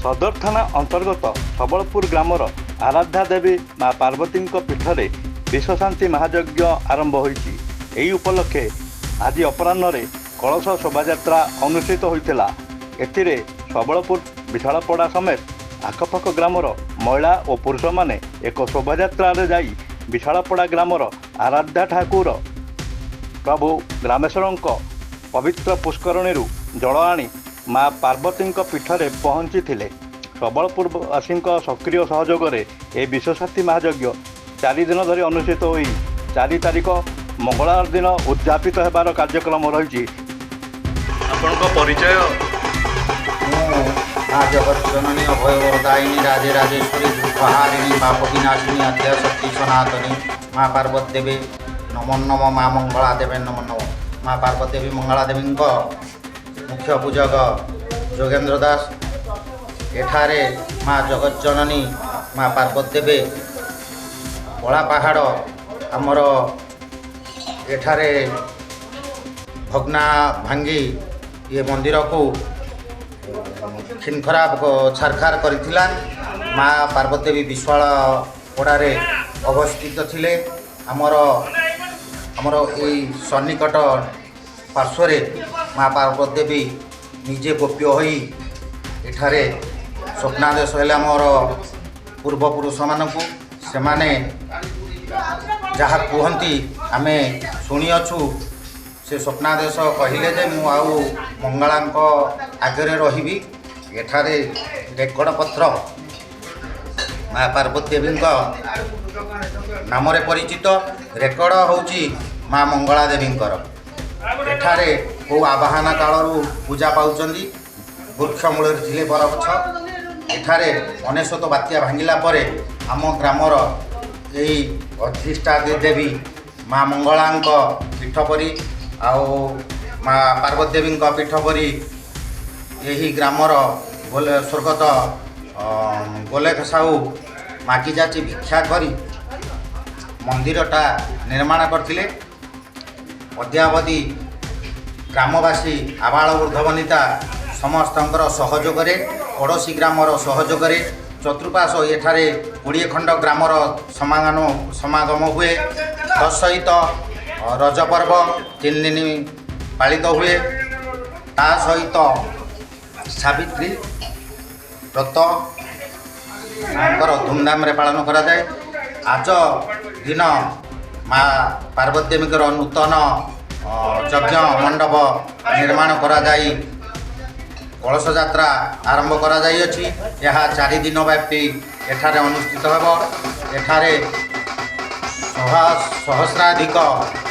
ସଦର ଥାନା ଅନ୍ତର୍ଗତ ସବଳପୁର ଗ୍ରାମର ଆରାଧ୍ୟା ଦେବୀ ମା ପାର୍ବତୀଙ୍କ ପୀଠରେ ବିଶ୍ୱଶାନ୍ତି ମହାଯଜ୍ଞ ଆରମ୍ଭ ହୋଇଛି। ଏହି ଉପଲକ୍ଷେ ଆଜି ଅପରାହ୍ନରେ କଳସ ଶୋଭାଯାତ୍ରା ଅନୁଷ୍ଠିତ ହୋଇଥିଲା। ଏଥିରେ ସବଳପୁର, ବିଶାଳପଡ଼ା ସମେତ ଆଖପାଖ ଗ୍ରାମର ମହିଳା ଓ ପୁରୁଷମାନେ ଏକ ଶୋଭାଯାତ୍ରାରେ ଯାଇ ବିଶାଳପଡ଼ା ଗ୍ରାମର ଆରାଧ୍ୟା ଠାକୁର ପ୍ରଭୁ ଗ୍ରାମେଶ୍ୱରଙ୍କ ପବିତ୍ର ପୁଷ୍କରଣୀରୁ ଜଳ ଆଣି ମା ପାର୍ବତୀଙ୍କ ପୀଠରେ ପହଞ୍ଚିଥିଲେ। ସବଳପୁରବାସୀଙ୍କ ସକ୍ରିୟ ସହଯୋଗରେ ଏହି ବିଶ୍ୱଶାନ୍ତି ମହାଯଜ୍ଞ 4 ଦିନ ଧରି ଅନୁଷ୍ଠିତ ହୋଇ 4 ତାରିଖ ମଙ୍ଗଳବାର ଦିନ ଉଦଯାପିତ ହେବାର କାର୍ଯ୍ୟକ୍ରମ ରହିଛି। ଆପଣଙ୍କ ପରିଚୟ? ମୁଁ ମା ଜଗତ ଜନନୀ, ଅଭୟ ବରଦାୟିନୀ, ରାଜେ ରାଜେଶ୍ୱରୀ, ଦୁଃଖହାରିଣୀ, ପାପ ବିନାଶିନୀ, ଆଦ୍ୟାଶକ୍ତି ସନାତନୀ ମା ପାର୍ବତୀ ଦେବୀ ନମୋ ନମ। ମା ମଙ୍ଗଳା ଦେବୀ ନମୋ ନମ। ମା ପାର୍ବତୀ ଦେବୀ, ମଙ୍ଗଳା ଦେବୀଙ୍କ ମୁଖ୍ୟ ପୂଜକ ଯୋଗେନ୍ଦ୍ର ଦାସ। ଏଠାରେ ମା ଜଗତ ଜନନୀ ମା ପାର୍ବତୀ ଦେବୀ କଳା ପାହାଡ଼ ଆମର ଏଠାରେ ଭଗ୍ନା ଭାଙ୍ଗି ଏ ମନ୍ଦିରକୁ ଖିନଖରାପ ଛାରଖାର କରିଥିଲା। ମା ପାର୍ବତୀ ଦେବୀ ବିଶ୍ୱାଳ ପଡ଼ାରେ ଅବସ୍ଥିତ ଥିଲେ। ଆମର ଏଇ ସନ୍ନିକଟ ପାର୍ଶ୍ୱରେ ମା ପାର୍ବତୀ ଦେବୀ ନିଜେ ଗୋପ୍ୟ ହୋଇ ଏଠାରେ ସ୍ୱପ୍ନାଦେଶ ହେଲେ ଆମର ପୂର୍ବପୁରୁଷମାନଙ୍କୁ। ସେମାନେ ଯାହା କୁହନ୍ତି ଆମେ ଶୁଣିଅଛୁ। ସେ ସ୍ୱପ୍ନାଦେଶ କହିଲେ ଯେ ମୁଁ ଆଉ ମଙ୍ଗଳାଙ୍କ ଆଗରେ ରହିବି। ଏଠାରେ ରେକର୍ଡ଼ ପତ୍ର ମା ପାର୍ବତୀ ଦେବୀଙ୍କ ନାମରେ ପରିଚିତ। ରେକର୍ଡ଼ ହେଉଛି ମା ମଙ୍ଗଳା ଦେବୀଙ୍କର। ଏଠାରେ କେଉଁ ଆବାହନ କାଳରୁ ପୂଜା ପାଉଛନ୍ତି। ବୃକ୍ଷ ମୂଳରେ ଥିଲେ ବରଗଛ। ଏଠାରେ 99 ବାତ୍ୟା ଭାଙ୍ଗିଲା ପରେ ଆମ ଗ୍ରାମର ଏଇ ଅଧିଷ୍ଠାତ୍ରୀ ଦେବୀ ମା ମଙ୍ଗଳାଙ୍କ ପୀଠ ପରି ଆଉ ମା ପାର୍ବତୀ ଦେବୀଙ୍କ ପୀଠ ପରି ଏହି ଗ୍ରାମର ସ୍ୱର୍ଗତ ଗୋଲେଖ ସାହୁ ମାଗି ଯାଚି ଭିକ୍ଷା କରି ମନ୍ଦିରଟା ନିର୍ମାଣ କରିଥିଲେ। ଅଦ୍ୟାବଧି ଗ୍ରାମବାସୀ, ଆବାଳ ବୃଦ୍ଧ ବନିତା ସମସ୍ତଙ୍କର ସହଯୋଗରେ, ପଡ଼ୋଶୀ ଗ୍ରାମର ସହଯୋଗରେ, ଚତୁଃପାର୍ଶ୍ୱ ଏଠାରେ 20 ଖଣ୍ଡ ଗ୍ରାମର ସମାଗମ ହୁଏ। ତତ୍ସହିତ ରଜ ପର୍ବ 3 ଦିନ ପାଳିତ ହୁଏ। ତା ସହିତ ସାବିତ୍ରୀ ବ୍ରତ ମାଙ୍କର ଧୁମଧାମରେ ପାଳନ କରାଯାଏ। ଆଜ ଦିନ ମା ପାର୍ବତୀ ଦେବୀଙ୍କର ନୂତନ ଯଜ୍ଞ ମଣ୍ଡପ ନିର୍ମାଣ କରାଯାଇ କଳସ ଯାତ୍ରା ଆରମ୍ଭ କରାଯାଇଅଛି। ଏହା 4 ଦିନ ବ୍ୟାପୀ ଏଠାରେ ଅନୁଷ୍ଠିତ ହେବ। ଏଠାରେ ସହସ୍ରାଧିକ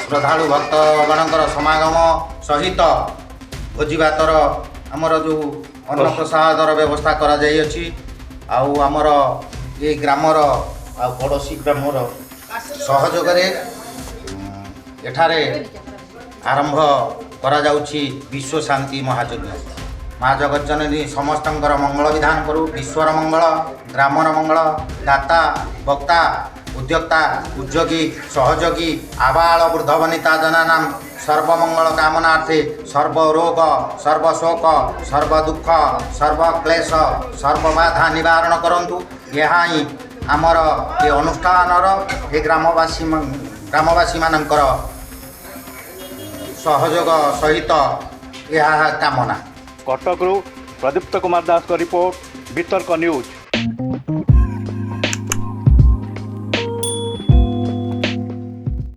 ଶ୍ରଦ୍ଧାଳୁ ଭକ୍ତଗଣଙ୍କର ସମାଗମ ସହିତ ଭୋଜିଭାତର, ଆମର ଯେଉଁ ଅନ୍ନପ୍ରସାଦର ବ୍ୟବସ୍ଥା କରାଯାଇଅଛି। ଆଉ ଆମର ଏ ଗ୍ରାମର ଆଉ ପଡ଼ୋଶୀ ଗ୍ରାମର ସହଯୋଗରେ ଏଠାରେ ଆରମ୍ଭ କରାଯାଉଛି ବିଶ୍ୱ ଶାନ୍ତି ମହାଯଜ୍ଞ। ମା ଜଗତଜନନୀ ସମସ୍ତଙ୍କର ମଙ୍ଗଳ ବିଧାନ କରୁ। ବିଶ୍ୱର ମଙ୍ଗଳ, ଗ୍ରାମର ମଙ୍ଗଳ, ଦାତା, ବକ୍ତା, ଉଦ୍ୟୋକ୍ତା, ଉଦ୍ୟୋଗୀ, ସହଯୋଗୀ, ଆବାଳ ବୃଦ୍ଧ ବନିତା ଜନାନାମ ସର୍ବମଙ୍ଗଳ କାମନାର୍ଥେ ସର୍ବରୋଗ, ସର୍ବଶୋକ, ସର୍ବଦୁଃଖ, ସର୍ବକ୍ଲେଶ, ସର୍ବବାଧା ନିବାରଣ କରନ୍ତୁ। ଏହା ହିଁ ଆମର ଏ ଅନୁଷ୍ଠାନର ଏ ଗ୍ରାମବାସୀମାନଙ୍କର ସହଯୋଗ ସହିତ ଏହା କାମନା। କଟକରୁ ପ୍ରଦୀପ୍ତ କୁମାର ଦାସଙ୍କ ରିପୋର୍ଟ, ବିତର୍କ ନ୍ୟୁଜ୍।